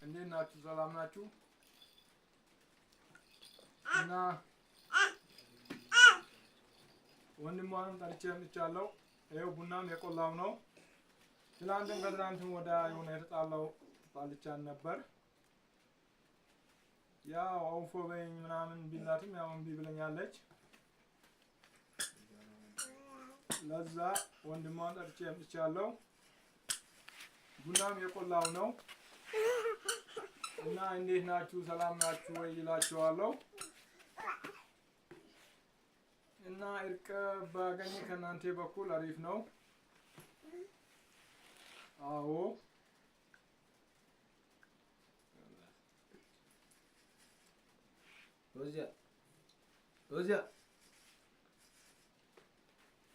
እንዴት ናችሁ? ሰላም ናችሁ? እና ወንድሟንም ጠርቼ አምጥቻለሁ። ይኸው ቡናም የቆላው ነው። ትላንትም ከትላንትም ወደ የሆነ የተጣላው ተጣልቻን ነበር። ያው አውፎ በይኝ ምናምን ቢላትም ያው እምቢ ብለኛለች። ለዛ ወንድሟን ጠርቼ አምጥቻለሁ። ቡናም የቆላው ነው እና እንዴት ናችሁ? ሰላም ናችሁ ወይ ይላችኋለሁ። እና እርቅ ባገኝ ከእናንተ በኩል አሪፍ ነው። አዎ ሮዚያ ሮዚያ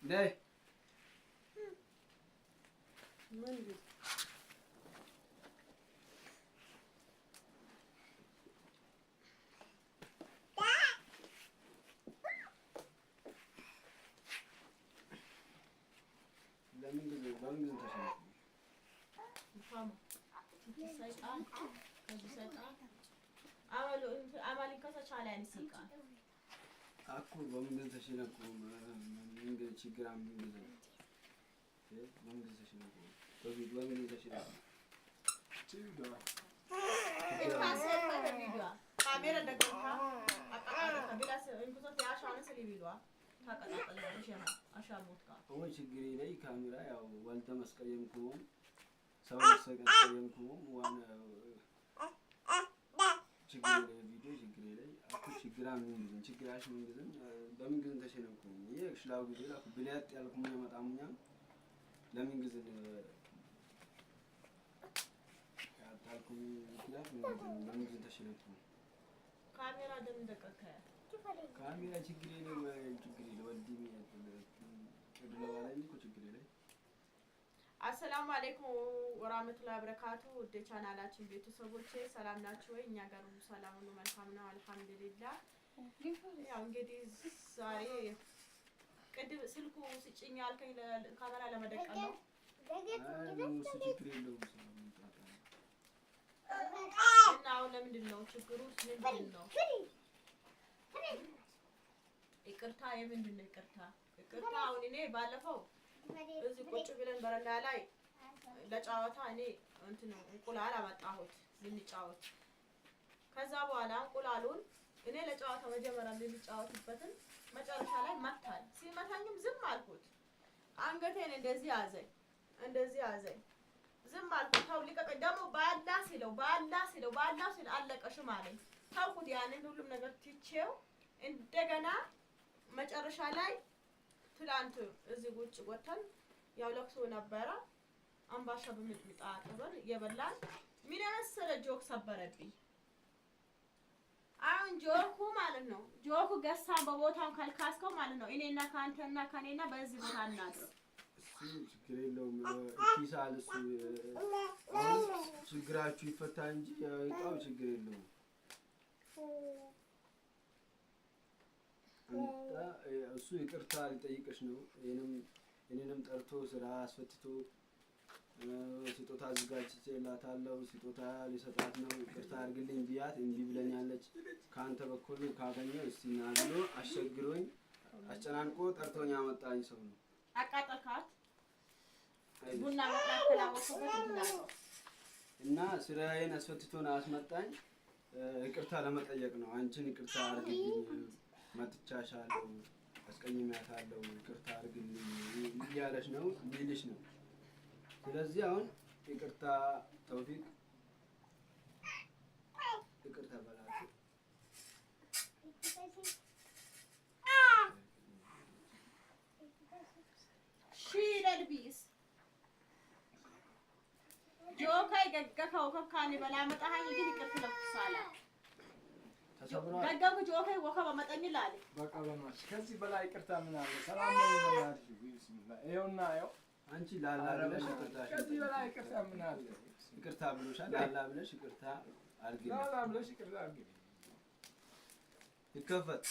ነይ። ለምን ጊዜ በምን ጊዜ ተሸነፍኩ? አኩ በምን ጊዜ ተሸነፍኩ? ምን ጊዜ ችግር ምን ጊዜ በምን ጊዜ ተሸነፍኩ? በምን ጊዜ ተሸነፍኩ? አሁን ችግሬ ላይ ካሜራ ያው ወልተ መስቀየምኩም ሰው መስቀየምኩም ዋን ችግሬ ላይ ቪዲዮ ችግሬ ላይ አኩ ችግራ ምን ጊዜ ችግራሽ ምን ጊዜ በምን ጊዜ ተሸነፍኩ? ይሄ ሽላው ጊዜ ላኩ ብለያጥ ያልኩኝ መጣሙኛ ለምን ጊዜ ያጣልኩኝ ምክንያት ምን ጊዜ በምን ጊዜ ተሸነፍኩ? ካሜራ ደም ደቀከ ካሜራ ችግር የለም ችግር የለም። ወንድሜ ቅድለባላይ እኮ ችግር የለም። አሰላሙ አለይኩም ወራህመቱላሂ ወበረካቱ። ውድ ቻናላችን ቤተሰቦቼ ሰላም ናችሁ ወይ? እኛ ጋር ሁሉ ሰላም ሁሉ መልካም ነው፣ አልሐምዱሊላህ። ያው እንግዲህ ዛሬ ቅድም ስልኩ ስጭኝ ያልከኝ ካሜራ ለመደቀን ነው። እሱ ችግር የለውም። እና አሁን ለምንድን ነው ችግሩ? ምንድን ነው ይቅርታ? የምንድን ነው ይቅርታ? ይቅርታ አሁን እኔ ባለፈው እዚህ ቁጭ ብለን በረንዳ ላይ ለጨዋታ እኔ እንትን እንቁላል አመጣሁት ልንጫወት። ከዛ በኋላ እንቁላሉን እኔ ለጨዋታ መጀመሪያ ልንጫወትበትን መጨረሻ ላይ መታኝ። ሲመታኝም ዝም አልኩት። አንገቴን እንደዚህ ያዘኝ፣ እንደዚህ ያዘኝ። ዝም አልኩት። ተው ልቀቀኝ። ደግሞ ባላ ሲለው ባላ ሲለው ባላ ሲል አለቀሽም አለኝ። ተውኩት። ያንን ሁሉም ነገር ትቼው እንደገና መጨረሻ ላይ ትላንት እዚህ ውጭ ወጥተን ያው ለቅሶ ነበረ። አምባሻ በሚጥሚጣ አጥበን እየበላን ምን የመሰለ ጆክ ሰበረብኝ። አሁን ጆኩ ማለት ነው ጆኩ ገሳን በቦታው ካልካስከው ማለት ነው እኔና ከአንተና ከኔና በዚህ ቦታ እናድረው። እሱ ችግር የለውም። ኪሳል እሱ አሁን ችግራችሁ ይፈታ እንጂ እቃው ችግር የለውም። እሱ ይቅርታ ሊጠይቅሽ ነው። እኔንም ጠርቶ ስራ አስፈትቶ ስጦታ አዘጋጅቼላታለሁ። ስጦታ ሊሰጣት ነው። ይቅርታ አድርግልኝ ብያት እምቢ ብለኛለች። ከአንተ በኩል ካገኘው እስቲ ና ብሎ አስቸግሮኝ አስጨናንቆ ጠርቶኝ ያመጣኝ ሰው ነው። አቃጠልካት ቡና መቅላት ከላወቅኩበት እና ስራዬን አስፈትቶን አስመጣኝ። ይቅርታ ለመጠየቅ ነው። አንቺን ይቅርታ አድርግልኝ፣ መጥቻሻለሁ፣ አስቀይሜያታለሁ፣ ይቅርታ አድርግልኝ እያለች ነው ሊልሽ ነው። ስለዚህ አሁን ይቅርታ ተውፊቅ ይቅርታ በላት። ሺለልቢስ ጆካይ ገገከው ከካኒ በላ መጣሃኝ ግን ይቅርት ለኩሳላ ተሰብሯል። ገገኩ ጆካይ ወከ በመጠኝ ላለ በቃ በእናትሽ ከዚህ በላይ ይቅርታ ምን አለ? ሰላም ነው በእናትሽ። ቢስሚላህ ይኸውና ይኸው አንቺ ላላ ብለሽ ይቅርታ ከዚህ በላይ ይቅርታ ምን አለ? ይቅርታ ብሎሻል። ላላ ብለሽ ይቅርታ አድርጊልኝ። ላላ ብለሽ ይቅርታ አድርጊልኝ። ይከፈት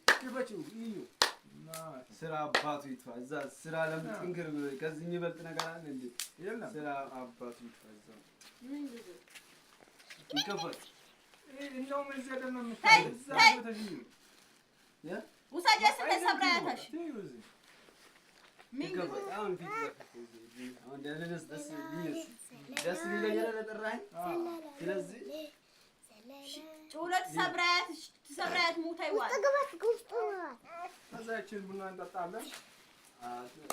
ክፈችው እዩ እና ስራ አባቱ ይጥፋ። እዛ ስራ ለምን ጥንክር ብሎ ከዚህ የሚበልጥ ነገር አለ እንዴ? የለም። ስራ አባቱ ይጥፋ። እዛ ምን ጊዜ ይከፈት። እንደውም እዚህ አይደለም ተይ፣ የምታየው፣ እዛ ተይ። ቦታሽ እዩ። ያ ውሰጅ ተሰብራያታሽ ትዩ እዚህ። ምን ጊዜ ይከፈት። አሁን ፊት ለፊት እዚህ አሁን ደስ ደስ ሊል ደስ ሊለኝ አይደል የጠራኸኝ? ስለዚህ ሁለት ሰብራያት ሰብራያት ሙታይዋል ከዛ ያችን ቡና እንጠጣለን።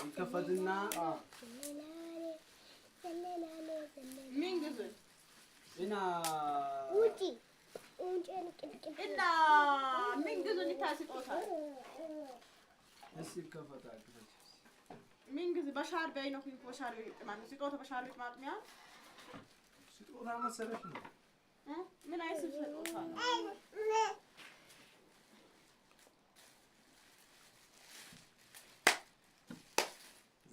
ይከፈትና ምን ጊዜ እና እና ምን ጊዜ ንታ ስጦታ እሺ ይከፈታል። ክፈች። ምን ጊዜ በሻርቤ ነው በሻርቤ ማለት ስጦታ በሻርቤ ማጥሚያ ስጦታ መሰለሽ ነው። ምን አይነት ስጦታ ነው?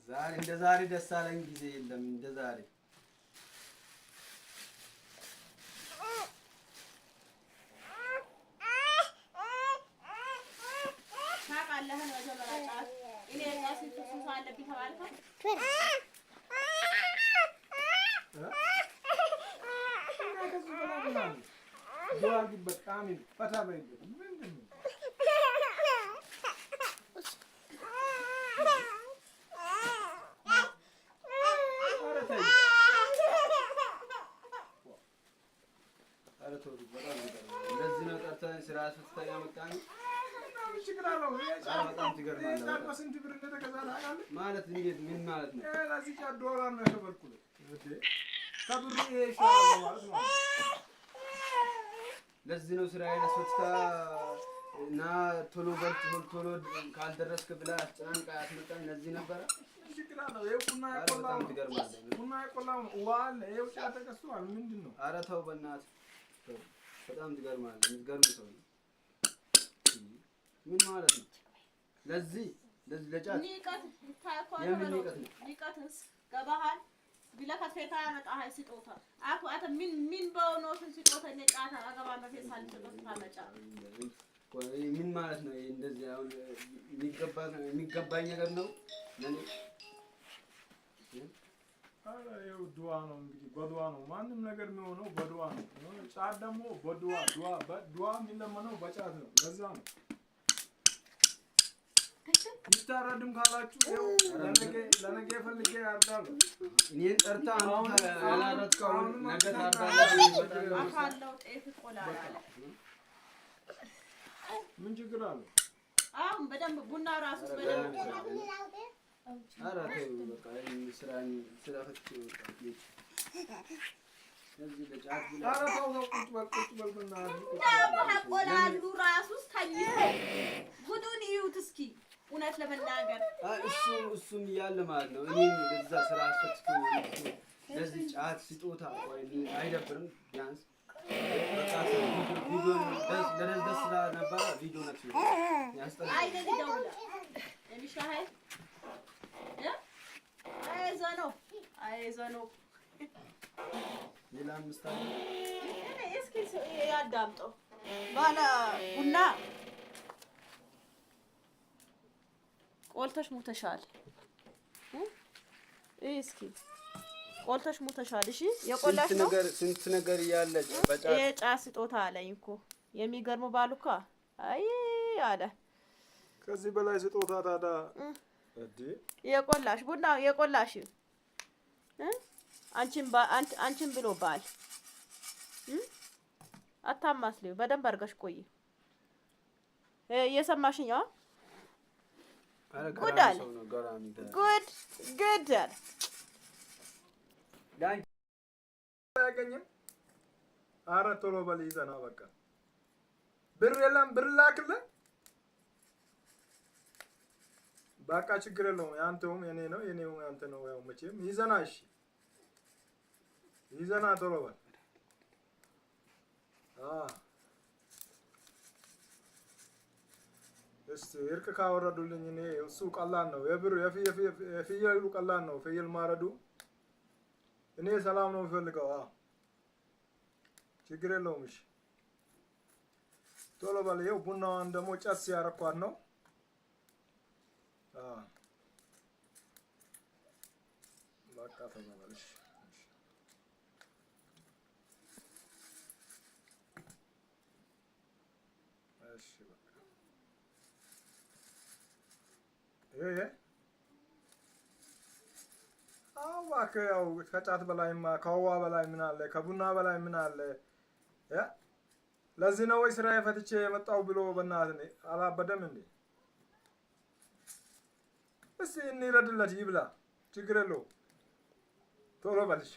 ዛሬ እንደ ዛሬ ደስ አለኝ ጊዜ የለም። እንደ ዛሬ ታውቃለህ ነው መጀመሪያ ጫት እኔ ጫት ሱስ አለብኝ ተባልከው እና ከዚህ በላይ ምን አለ? ዱዓ አድርጊበት፣ ቃሚበት፣ ፈታ በይበት። ምንድን ነው? ኧረ ተይ። ኧረ ተው ልጅ፣ በጣም ይገርማል። እንደዚህ ነው ጠርተህ ስራ አስፈትተህ ያመጣኸኝ? እና ምን ችግር አለው? ይሄ ኧረ ጫት በጣም ይሄ ትገርማለህ። ጫት በጣም በስንት ብር እንደተገዛ ታውቃለህ? ማለት እንዴት ምን ማለት ነው? ይሄ ለዚህ ጫት ዶላር ነው የከፈልኩት። እንዴ ከብሩ ይሄ ይሻላል ማለት ነው። ለዚህ ነው ስራዬን አስፈትተህ እና ቶሎ በል ቶሎ ቶሎ ካልደረስክ ብለህ አስጨናንቀህ ያስመጣኝ ለዚህ ነበረ። ምን ችግር አለው? ይሄ ቡና ኧረ የቆላው በጣም ነው። ትገርማለህ። ቡና የቆላው ነው። ውሃ አለ። ይኸው ጫት ተገዝቷል። ምንድን ነው? ኧረ ተው በእናትህ ተው። በጣም ትገርማለህ። የምትገርም ሰው ነው። ምን ማለት ነው? ለዚህ ለዚህ ለጫት ንቀት ታኮ የምን ንቀት ነው? ንቀትስ ገባሃል ቢለከት ፌታ ያመጣሃል ስጦታ አኩ አተ ምን ምን በሆኖትን ስጦታ እኔ ጫት አገባ በፌሳል ስጦታ ታመጫ ምን ማለት ነው? እንደዚህ አሁን የሚገባ የሚገባኝ ነገር ነው ለኔ? ኧረ ይኸው ዱዓ ነው እንግዲህ፣ በዱዓ ነው ማንም ነገር የሚሆነው በዱዓ ነው። ጫት ደግሞ በዱዓ ዱዓ በዱዓ የሚለመነው በጫት ነው። ለዛ ነው ይታረድም ካላችሁ ይኸው ለነገ ለነገ ፈልጌ ያርዳለሁ። እኔን ጠርተህ አንተ ያላረድከውን ነገ ታርዳለህ። አፋለው ጤፍ ቆላል አለ። ምን ችግር አለው? አሁን በደንብ ቡና ራሱ በደንብ ኧረ ተው በቃ ይሄን ስራን ስራ ፈትቼ በቃ ልጅ ለዚህ ለጫት ብለህ ኧረ ተው ተው፣ ቁጭ በል ቁጭ በል በእናትህ ቁጭ በል። ቆላሉ ራሱ ተኝቶ ጉዱን እዩት እስኪ እውነት ለመናገር እሱ እሱም እያለ ማለት ነው። እኔም ለዛ ስራ አስፈትቶ ለዚህ ጫት ስጦታ ወይ አይደብርም? ቢያንስ በቃ ቪዲዮ ደስ ለደስ ደስ ነበረ ቪዲዮ ነች ያስጠላል። አይደል ይደውላል የሚሻሀይ አይዞህ ነው አይዞህ ነው። ሌላ አምስት አለ። እኔ እስኪ ያዳምጠው ባለ ቡና ቆልተሽ ሙተሻል። እስኪ ቆልተሽ ሙተሻል። እሺ የቆላሽ ስንት ነው። ነገር ስንት ነገር እያለ በጫት የጫት ስጦታ አለኝ እኮ የሚገርመው ባሉካ አይ አለ ከዚህ በላይ ስጦታ ታዲያ እንዴ? የቆላሽ ቡና የቆላሽ አንቺን አንቺን ብሎ ባል አታማስሊው። በደንብ አድርገሽ ቆይ። እየሰማሽኝ? አዎ ኧረ ጉድ ገራሚ አለ። ሰው ነው ገራሚ ገራሚ። ጉድ ጉድ አለ። ለአንቺ አያገኝም። ኧረ ቶሎ በል ይዘና በቃ ብር የለም ብር ላክልህ። በቃ ችግር የለውም። ያንተውም የኔ ነው የኔውም ያንተ ነው። ያው መቼም ይዘና፣ እሺ ይዘና ቶሎ በል። እስቲ እርቅ ካወረዱልኝ እኔ እሱ ቀላል ነው። የብር የፍየሉ ቀላል ነው። ፍየል ማረዱ እኔ ሰላም ነው የምፈልገው። አዎ ችግር የለውም። እሺ ቶሎ በል። ይኸው ቡናዋን ደግሞ ጨስ ያረኳት ነው። አዎ በቃ ቶሎ በል እሺ። እሺ እሺ በቃ ይሄ አዎ እባክህ፣ ያው ከጫት በላይማ ከውሃ በላይ ምን አለ? ከቡና በላይ ምን አለ? ያ ለዚህ ነው ወይ ስራ ፈትቼ የመጣው ብሎ በእናትህ አላበደም እንዴ? እስቲ እንረድለት ይብላ፣ ችግር የለውም። ቶሎ በልሽ።